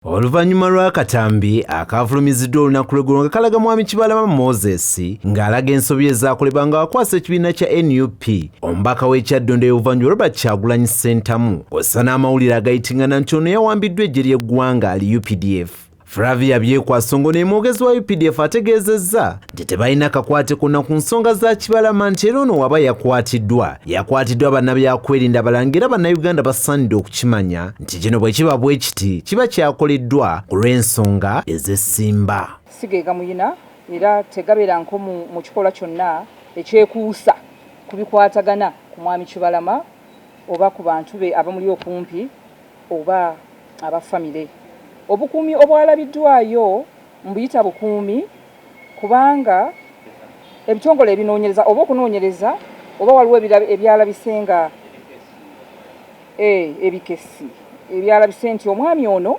Oluvannyuma lw'akatambi akaafulumiziddwa olunaku lw'eggulo nga kalaga Mwami Kibalama Moses ng'alaga ensobi ezaakolebwa nga akwasa ekibiina kya NUP omubaka w'e Kyaddondo ey'obuvanjuba Robert Kyagulanyi Ssentamu, kw'ossa n'amawulire agayitingana nti ono yawambiddwa eggye ly'eggwanga li UPDF. Flavia Byekwaso ng'ono ye mwogezi wa UPDF ategeezezza nti tebalina kakwate konna ku nsonga za Kibalama, nti era ono waba yakwatiddwa, yakwatiddwa bannabyakwerinda abalala, era Bannayuganda basaanidde okukimanya nti kino bwe kiba bwe kiti kiba kyakoleddwa ku lw'ensonga ez'essimba. Si ge gamuyina era tegabeera nko mu kikolwa kyonna ekyekuusa ku bikwatagana ku Mwami Kibalama oba ku bantu be abamuli okumpi oba aba famire. Obukuumi obwalabiddwayo mbuyita bukuumi kubanga ebitongole ebinoonyereza oba okunoonyereza oba waliwo ebyalabise nga ebikesi ebyalabise nti omwami ono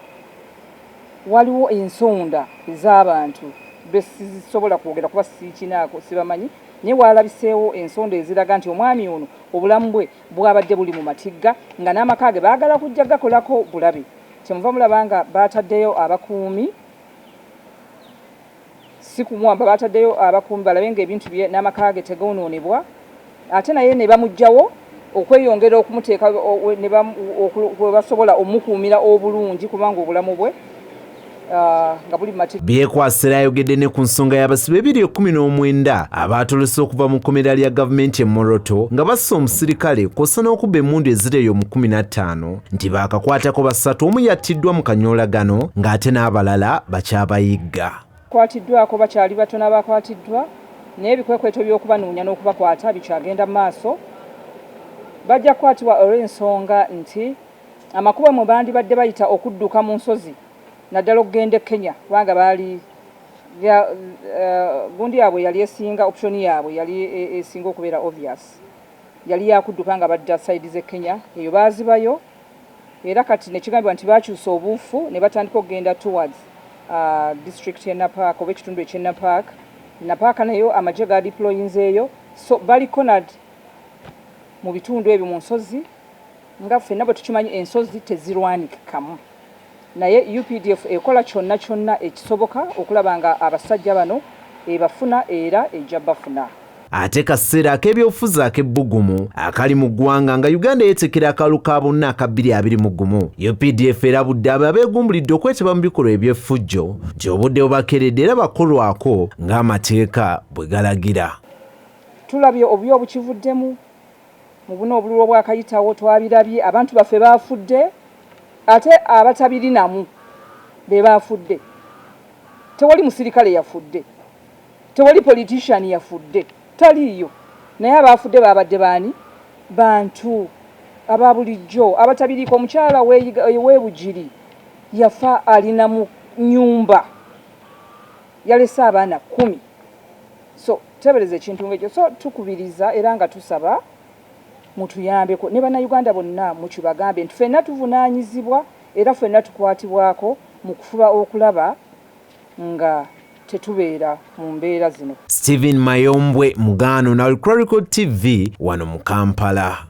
waliwo ensonda ez'abantu besisobola kwogera kuba siikinaako, sibamanyi, naye walabiseewo ensonda eziraga nti omwami ono obulamu bwe bwabadde buli mu matigga, nga n'amaka ge baagala kujja gakolako bulabe. Kyemuva mulaba nga bataddeyo abakuumi, si kumuwamba, bataddeyo abakuumi balabe nga ebintu bye n'amaka ge tegoonoonebwa, ate naye ne bamuggyawo okweyongera okumuteeka we basobola omukuumira obulungi, kubanga obulamu bwe nga buli mati. Byekwasira ayogedde ne ku nsonga y'abasibe 219 abaatolose okuva mu kkomera lya gavumenti e Moroto nga bassa omusirikale, kw'ossa n'okubba emmundu ezireeyo mu 15, nti baakakwatako basatu, omu yattiddwa mu kanyoolagano ng'ate n'abalala bakyabayigga. Kwatiddwako bakyali batono abakwatiddwa, naye ebikwekweto by'okubanoonya n'okubakwata bikyagenda mu maaso. Bajja kukwatibwa olw'ensonga nti amakubo mwe bandibadde bayita okudduka mu nsozi, naddala okugenda e Kenya, kubanga baali gundi yaabwe yali esinga, option yaabwe yali esinga okubeera obvious, yali yakudduka nga badda side z'e Kenya. Eyo baazibayo, era kati nekigambibwa nti bakyusa obuufu ne batandika okugenda towards district ye Napak oba ekitundu eky'e Napak. Napak nayo amagye gadeployinzeeyo, so bali cornered mu bitundu ebyo mu nsozi. Nga ffenna bwe tukimanyi, ensozi tezirwanikikamu, naye UPDF ekola kyonna kyonna ekisoboka okulaba nga abasajja bano ebafuna era ejja bafuna. Ate kaseera ak'ebyobufuzi ak'ebbugumu akali mu ggwanga nga Uganda yeetekera akalulu ka bonna aka 2021, UPDF erabudde abo abeegumbulidde okwetaba mu bikolwa eby'effujjo nti obudde bubakeredde era bakolwako ng'amateeka bwe galagira. Tulabye obubi obukivuddemu mu buno obululu obwakayitawo. Twabirabye, abantu baffe baafudde, ate abatabirinamu be baafudde. Tewali musirikale yafudde, tewali politician yafudde, taliiyo, naye abaafudde babadde baani? Bantu aba bulijjo abatabiriiko. Omukyala w'ebugiri yafa alina mu nyumba, yalese abaana 10. So tebereza ekintu ng'ekyo. So tukubiriza era nga tusaba mutuyambeko ne Bannayuganda bonna mukibagambe nti ffenna tuvunaanyizibwa era ffenna tukwatibwako mu kufuba okulaba nga tetubeera mu mbeera zino. Stephen Mayombwe Mugaano, na Chronicle TV, wano mu Kampala.